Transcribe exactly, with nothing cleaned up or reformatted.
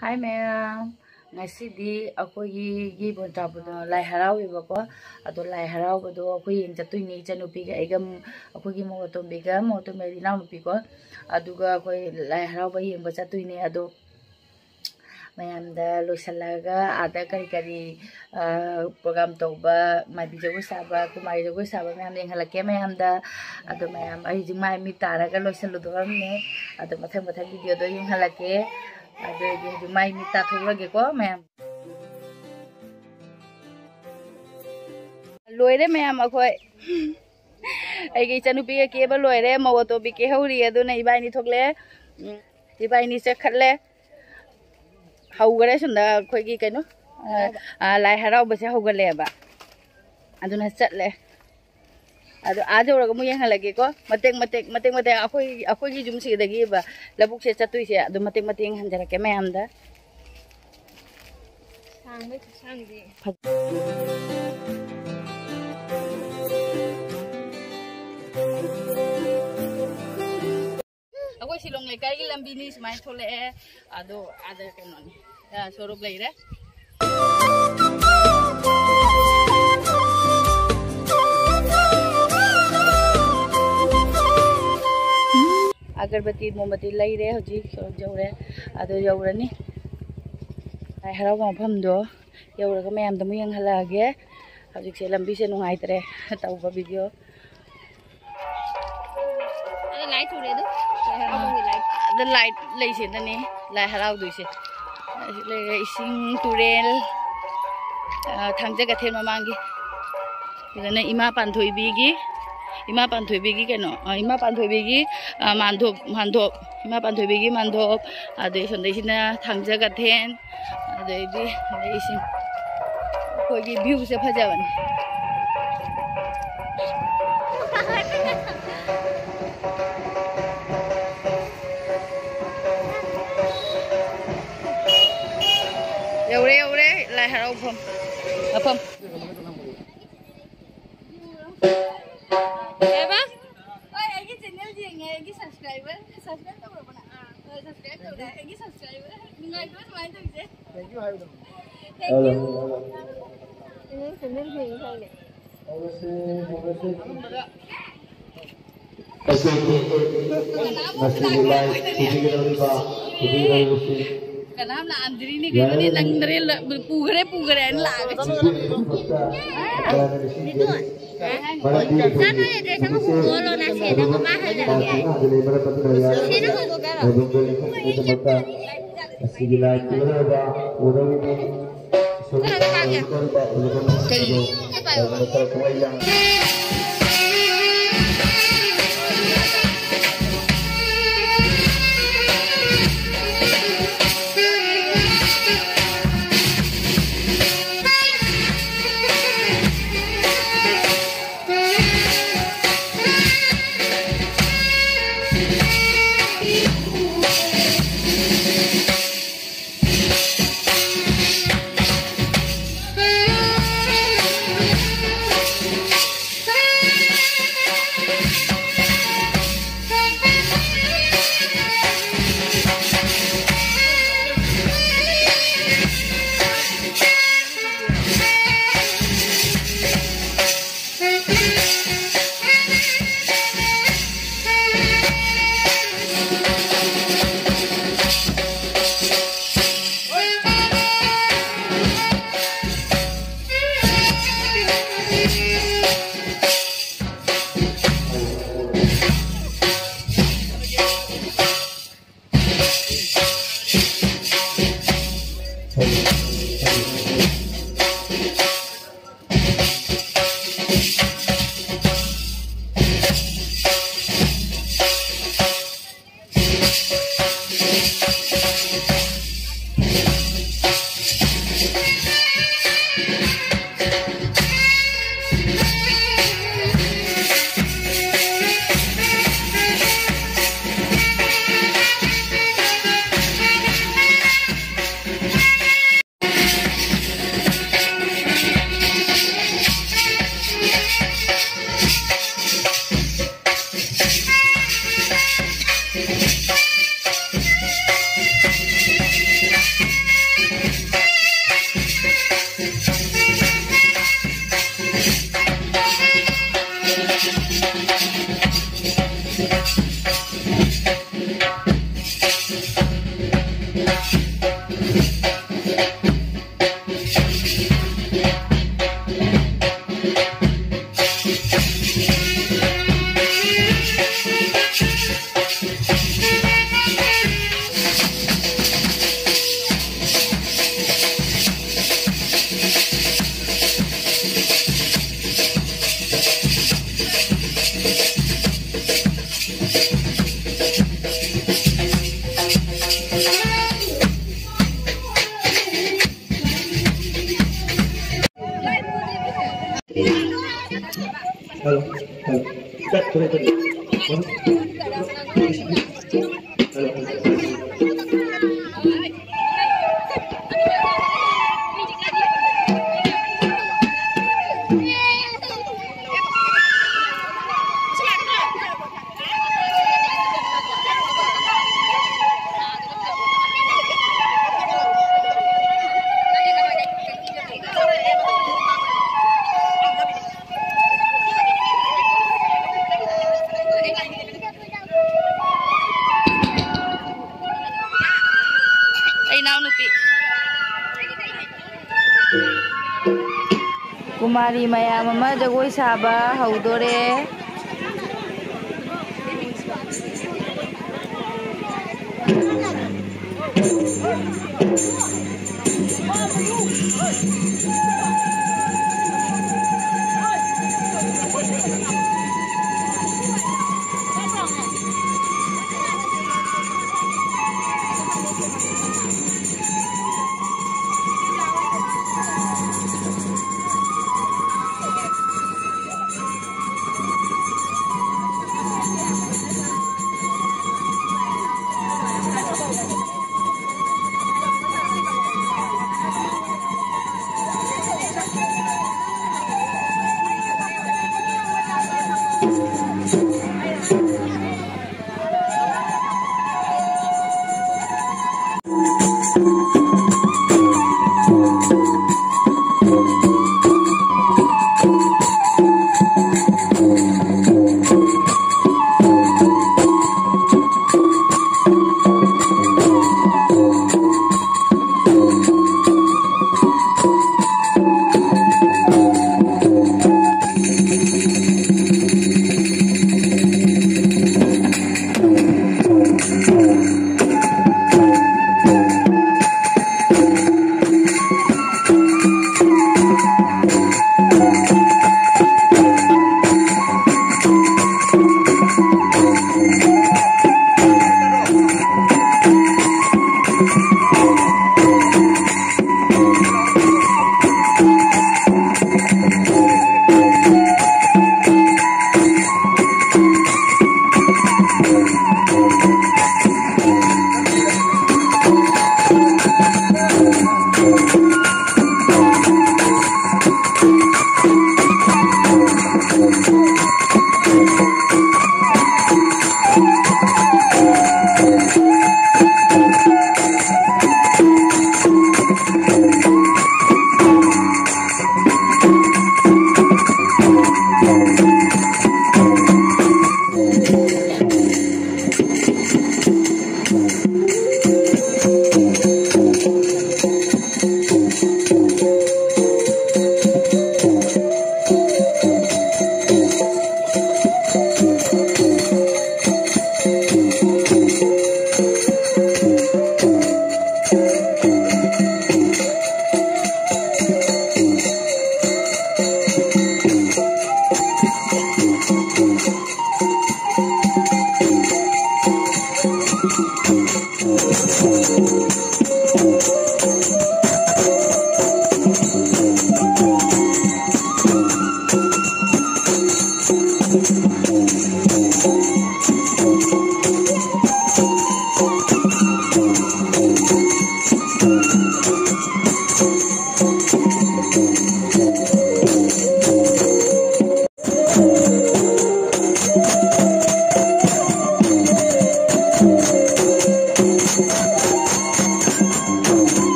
ꯍꯥꯏ ꯃꯌꯥꯝ, ꯉꯁꯤꯗꯤ ꯑꯩꯈꯣꯏꯒꯤ ꯕꯣꯟꯇꯥꯕꯨꯗ ꯂꯥꯏ ꯍꯔꯥꯎꯋꯦꯕꯀꯣ꯫ ꯑꯗꯣ ꯂꯥꯏ ꯍꯔꯥꯎꯕꯗꯣ ꯑꯩꯈꯣꯏ ꯌꯦꯡ ꯆꯠꯇꯣꯏꯅꯦ, ꯏꯆꯟꯅꯨꯄꯤꯒ ꯑꯩꯒ, ꯑꯩꯈꯣꯏꯒꯤ ꯃꯧ ꯑꯇꯣꯝꯕꯤꯒ, ꯃꯧ ꯑꯇꯣꯝꯕꯤ ꯍꯥꯏꯗꯤ ꯏꯅꯥꯎꯅꯨꯄꯤꯀꯣ꯫ ꯑꯗꯨꯒ ꯑꯩꯈꯣꯏ ꯂꯥꯏ ꯍꯔꯥꯎꯕ ꯌꯦꯡꯕ ꯆꯠꯇꯣꯏꯅꯦ꯫ ꯑꯗꯣ ꯃꯌꯥꯝꯗ ꯂꯣꯏꯁꯤꯜꯂꯒ ꯑꯥꯗ ꯀꯔꯤ ꯀꯔꯤ ꯄ꯭ꯔꯣꯒꯥꯝ ꯇꯧꯕ, ꯃꯥꯏꯕꯤ ꯖꯒꯣꯏ ꯁꯥꯕ, ꯀꯨꯃꯥꯔꯤ ꯖꯒꯣꯏ ꯁꯥꯕ ꯃꯌꯥꯝ ꯌꯦꯡꯍꯜꯂꯛꯀꯦ ꯃꯌꯥꯝꯗ꯫ ꯑꯗꯣ ꯃꯌꯥꯝ, ꯑꯩ ꯍꯧꯖꯤꯛ ꯃꯥꯏ ꯃꯤꯠ ꯇꯥꯔꯒ ꯂꯣꯏꯁꯤꯜꯂꯨꯗꯣꯔꯝꯅꯦ꯫ ꯑꯗꯣ ꯃꯊꯪ ꯃꯊꯪ ꯚꯤꯗꯤꯑꯣꯗꯣ ꯌꯦꯡꯍꯜꯂꯛꯀꯦ꯫ ꯑꯗꯨ ꯑꯣꯏꯗꯤ ꯍꯧꯖꯤꯛ ꯃꯥꯏ ꯃꯤꯠ ꯇꯥꯊꯣꯛꯎꯔꯒꯦꯀꯣ ꯃꯌꯥꯝ꯫ ꯂꯣꯏꯔꯦ ꯃꯌꯥꯝ, ꯑꯩꯈꯣꯏ ꯑꯩꯒꯤ ꯏꯆꯟꯅꯨꯄꯤꯒ ꯀꯦꯕ ꯂꯣꯏꯔꯦ, ꯃꯧ ꯑꯇꯣꯝꯕꯤ ꯀꯦꯍꯧꯔꯤ, ꯑꯗꯨꯅ ꯏꯕꯥꯏꯅꯤ ꯊꯣꯛꯂꯛꯑꯦ꯫ ꯎꯝ, ꯏꯕꯥꯏꯅꯤ ꯆꯠꯈꯠꯂꯦ꯫ ꯍꯧꯈꯔꯦ ꯁꯣꯝꯗ ꯑꯩꯈꯣꯏꯒꯤ ꯀꯩꯅꯣ, ꯑ, ꯑ, ꯂꯥꯏ ꯍꯔꯥꯎꯕꯁꯦ ꯍꯧꯒꯠꯂꯛꯑꯦꯕ꯫ ꯑꯗꯨꯅ ꯆꯠꯂꯦ꯫ ꯑꯗꯣ ꯑꯥ ꯌꯧꯔꯒ ꯑꯃꯨꯛ ꯌꯦꯡꯍꯜꯂꯒꯦꯀꯣ꯫ ꯃꯇꯦꯛ ꯃꯇꯦꯛ ꯃꯇꯦꯛ ꯃꯇꯦꯛ ꯑꯩꯈꯣꯏ, ꯑꯩꯈꯣꯏꯒꯤ ꯌꯨꯝꯁꯤꯗꯒꯤꯕ ꯂꯧꯕꯨꯛꯁꯦ ꯆꯠꯇꯣꯏꯁꯦ꯫ ꯑꯗꯨ ꯃꯇꯦꯛ ꯃꯇꯦꯛ ꯌꯦꯡꯍꯟꯖꯔꯛꯀꯦ ꯃꯌꯥꯝꯗ꯫ ꯁꯥꯡꯕꯩ ꯈꯨꯁꯥꯡꯗꯤ꯫ ꯑꯩꯈꯣꯏ ꯁꯤꯂꯣꯡ ꯂꯩꯀꯥꯏꯒꯤ ꯂꯝꯕꯤꯅꯤ, ꯁꯨꯃꯥꯏꯅ ꯊꯣꯛꯂꯛꯑꯦ꯫ ꯑꯗꯣ ꯑꯥꯗ ꯀꯩꯅꯣꯅꯤ, ꯑ, ꯁꯣꯔꯣꯛ ꯂꯩꯔꯦ꯫ ꯑꯒꯔꯕꯇꯤ, ꯃꯣꯝꯕꯇꯤ ꯂꯩꯔꯦ꯫ ꯍꯧꯖꯤꯛ ꯁꯣꯔꯣꯛ ꯌꯧꯔꯦ꯫ ꯑꯗꯣ ꯌꯧꯔꯅꯤ꯫ ꯂꯥꯏ ꯍꯔꯥꯎꯕ ꯃꯐꯝꯗꯣ ꯌꯧꯔꯒ ꯃꯌꯥꯝꯗ ꯑꯃꯨꯛ ꯌꯦꯡꯍꯜꯂꯛꯑꯒꯦ꯫ ꯍꯧꯖꯤꯛꯁꯦ ꯂꯝꯕꯤꯁꯦ ꯅꯨꯡꯉꯥꯏꯇ꯭ꯔꯦ ꯇꯧꯕ ꯚꯤꯗꯤꯑꯣ꯫ ꯑꯗ ꯂꯥꯏꯠ ꯎꯔꯦ ꯑꯗꯣ꯫ ꯂꯥꯏ ꯍꯔꯥꯎꯕꯒꯤ ꯂꯥꯏꯠ꯫ ꯑꯗ ꯂꯥꯏꯠ ꯂꯩꯁꯤꯗꯅꯤ ꯂꯥꯏ ꯍꯔꯥꯎꯗꯣꯏꯁꯦ꯫ ꯑꯁꯤ ꯂꯩꯔꯦ ꯏꯁꯤꯡ ꯇꯨꯔꯦꯜ, ꯑ, ꯊꯥꯡꯖ ꯀꯩꯊꯦꯜ ꯃꯃꯥꯡꯒꯤ꯫ ꯁꯤꯗꯅ ꯏꯃꯥ ꯄꯥꯟꯊꯣꯏꯕꯤꯒꯤ, ꯏꯃꯥ ꯄꯥꯟꯊꯣꯏꯕꯤꯒꯤ ꯀꯩꯅꯣ, ꯑ, ꯏꯃꯥ ꯄꯥꯟꯊꯣꯏꯕꯤꯒꯤ, ꯑ, ꯃꯥꯟꯗꯣꯞ, ꯃꯥꯟꯗꯣꯞ, ꯏꯃꯥ ꯄꯥꯟꯊꯣꯏꯕꯤꯒꯤ ꯃꯥꯟꯗꯣꯞ꯫ ꯑꯗꯩ ꯁꯣꯝꯗꯩꯁꯤꯅ ꯊꯥꯡꯖ ꯀꯩꯊꯦꯜ꯫ ꯑꯗꯩꯗꯤ ꯂꯩꯁꯤꯡ ꯑꯩꯈꯣꯏꯒꯤ ꯚ꯭ꯌꯨꯁꯦ ꯐꯖꯕꯅꯤ꯫ ꯌꯧꯔꯦ, ꯌꯧꯔꯦ, ꯂꯥꯏ ꯍꯔꯥꯎꯐꯝ ꯃꯐꯝ꯫ ꯀꯩꯕ? ꯍꯣꯏ, ꯑꯩꯒꯤ ꯆꯦꯅꯦꯜ ꯌꯦꯡꯉꯦ, ꯑꯩꯒꯤ ꯁꯕꯁꯀ꯭ꯔꯥꯏꯕꯔ, ꯁꯕꯁꯀ꯭ꯔꯥꯏꯕ ꯇꯧꯔꯕꯣ ꯅꯪ? ꯍꯣꯏ, ꯁꯕꯁꯀ꯭ꯔꯥꯏꯕ ꯇꯧꯔꯦ, ꯑꯩꯒꯤ ꯁꯕꯁꯀ꯭ꯔꯥꯏꯕꯔ꯫ ꯅꯨꯡꯉꯥꯏꯇ꯭ꯔꯣ ꯁꯨꯃꯥꯏꯅ ꯇꯧꯔꯤꯁꯦ? Thank you ꯍꯥꯏꯌꯨ ꯑꯗꯨꯝ꯫ Thank you. ꯏꯅꯦ ꯁꯦꯟꯗꯜ ꯐꯦꯡꯉꯤ ꯈꯪꯗꯦ꯫ ꯍꯧꯔꯁꯦ, ꯍꯧꯔꯁꯦ꯫ ꯑꯩꯈꯣꯏꯒꯤ ꯉꯁꯤꯒꯤ ꯂꯥꯏ ꯄꯨꯕꯤꯒꯗꯧꯔꯤꯕ, ꯄꯨꯕꯤꯒꯗꯧꯔꯤꯕꯁꯤ ꯀꯅꯥꯝ ꯂꯥꯛꯑꯝꯗ꯭ꯔꯤꯅꯦ, ꯀꯩꯅꯣꯅꯦ, ꯅꯪꯗ꯭ꯔꯦ, ꯄꯨꯈ꯭ꯔꯦ, ꯄꯨꯈ꯭ꯔꯦ ꯍꯥꯏꯅ ꯂꯥꯛꯑꯒ꯫ ꯅꯨꯄꯤꯒꯤꯗꯃꯛꯇ ꯑꯀꯥꯏꯕ ꯅꯤꯡꯁꯤꯡꯖꯔꯤ꯫ ꯃꯔꯝꯗꯤ ꯆꯥꯅ ꯑꯩꯈꯣꯏꯒꯤ dress ꯑꯃ ꯍꯣꯡꯗꯣꯛꯍꯜꯂꯣ, ꯅꯁꯦꯅ ꯀꯃꯥꯏ ꯍꯥꯏꯅꯒꯦ? ꯄꯥꯎ ꯐꯥꯎꯅꯗ꯭ꯔꯤꯉꯩ ꯃꯔꯛ ꯑꯗꯨꯗ ꯁꯤꯅ ꯍꯣꯡꯗꯣꯛꯀꯦ ꯍꯥꯏꯔꯣ? ꯂꯥꯏꯕꯨꯡꯗ ꯂꯩꯉꯥꯛꯄꯒꯤꯗꯃꯛꯇ ꯉꯁꯤꯒꯤ ꯂꯥꯏ ꯄꯨꯒꯗꯧꯔꯤꯕ, ꯄꯨꯒꯗꯧꯔꯤꯕ ꯀꯩꯅꯣ? Hello, hello. Cut, cut, cut. Hello, hello. ꯑꯩ ꯏꯅꯥꯎꯅꯨꯄꯤ꯫ ꯀꯨꯃꯥꯔꯤ ꯃꯌꯥꯝ ꯑꯃ ꯖꯒꯣꯏ ꯁꯥꯕ ꯍꯧꯗꯣꯔꯦ꯫